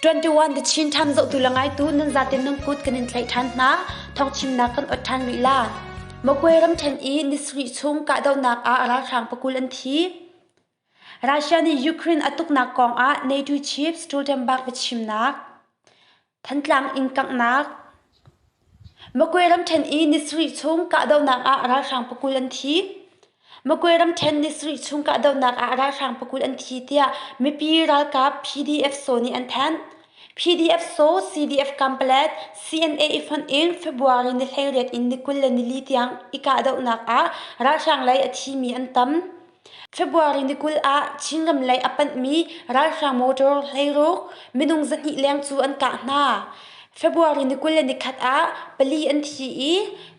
21 The Chin Times zohtu le ngaitu nan zaten nan kut kan in tlaih ṭhan hna. Thawngchimnak kan ot ṭhan rih la. Magway ramṭhen i nisarih chung kahdohnak ah ralhrang pakul an thi. Russia nih Ukraine a tuknak kong ah NATO chief Stoltenberg biachimnak. Thantlang inn kanghnak. Magway ramṭhen i nisarih chung kahdohnak ah ralhrang pakul an thi. Magway ramṭhen nisarih chung kahdohnak ah ralhrang pakul an thi tiah mipi ralkap PDF saw nih an thanh. PDF saw CDF Kampalet CNA i fonh in February ni 18 in ni 24 tiang i kahdohnak ah ralhrang lei a thimi an tam. February ni 20 ah Chinram lei a panhmi ralhrang motor hleiruk minung 200 leng cu an kah hna. February ni 21 ah pali an thi i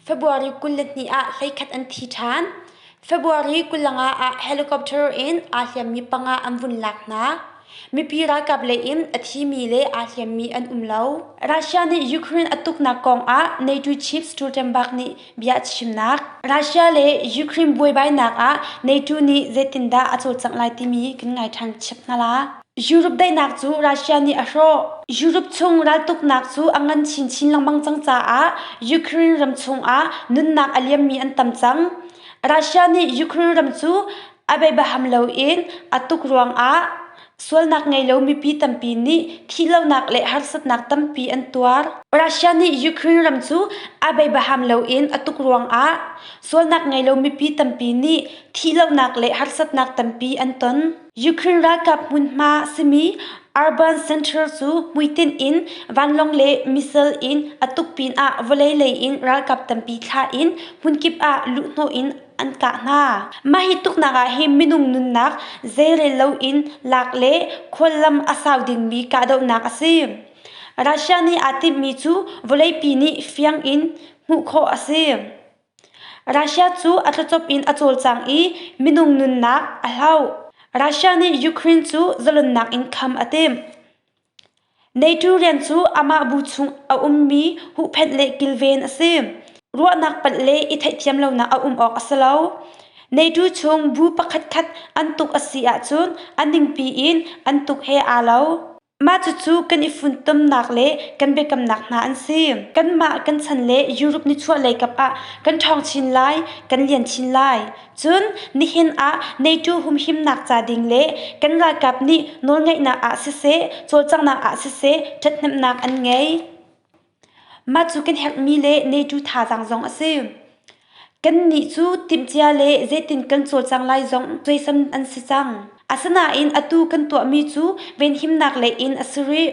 February 22 ah hleikhat an thi ṭhan. February 25 ah helicopter in aa hliammi panga an vun lak hna. Mipi ralkap lei in a thimi le aa hliammi an um lo. Russia nih Ukraine a tuknak kong ah NATO chief Stoltenberg nih bia a chimnak. Russia le Ukraine buaibainak ah NATO nih zeitindah a cawlcangh lai timi kan ngai ṭhan chap hna la. Europe daihnak cu Russia nih a hrawh. Europe chung raltuknak cu a ngan chinchin lengmang cang caah Ukraine ram chungah nunnak a liammi an tam cang. Russia nih Ukraine ram cu a beibaham loin a tuk ruangah sualnak ngei lo mipi tampi nih thihlonak le harsatnak tampi an tuar. Russia nih Ukraine ram cu a beibaham loin a tuk ruangah sualnak ngei lo mipi tampi nih thihlonak le harsatnak tampi an ton. Ukraine ralkap hmunhma simi Urban Center cu hmuitinh in vanlawng le missile in a tuk pinah vawlei lei in ralkap tampi thlah in hmunkip ah luhhnawh in an kah hna. Mah hi tuknak ah hin minung nunnak zeirel loin lak le khuallam a sau dingmi kahdohnak a si. Russia nih aa timhmi cu vawleipi nih fiang in hmuh khawh a si. Russia cu a tlacop in a cawlcang i minung nunnak a hloh. Russia nih Ukraine cu zalonnak in kham a timh. NATO rian cu amah bu chung a ummi huhphenh le kilven a si. Ruahnak palh le i theihthiam lonak a um awk a si lo. NATO chung bu pakhatkhat an tuk a si ahcun a ningpi in an tuk he aa lo. Mah cucu kan i funtomnak le kan biakamnak hna an si. Kanmah kan chan le Europe nichuahlei kap ah kan ṭhawng chin lai, kan lian chin lai. Cun nihin ah NATO humhimnak ca ding le kan ralkap nih nawlngeihnak ah siseh, cawlcanghnak ah siseh ṭhathnemhnak an ngei. Mah cu kan herhmi le NATO thazaang zong a si. Kannih cu timhcia le zeitin kan cawlcang lai zong suaisam an si cang. Asinain atu kan tuahmi cu venhimnak lei in a si rih.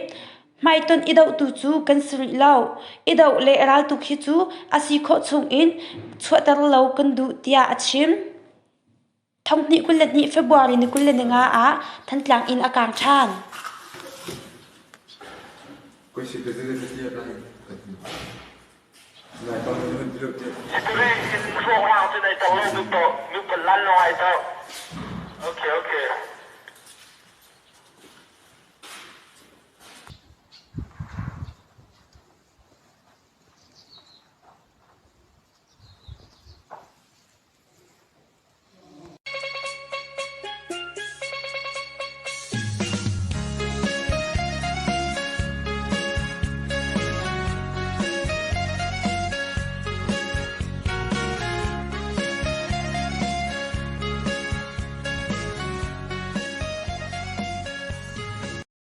Hmaitonh i dohtu cu kan si rih lo. I doh le raltuk hi cu a si khawh chungin chuahter lo kan duh tiah a chim. Thonghnih 22 February ni 25 ah Thantlang inn a kaang ṭhan. Okay, okay.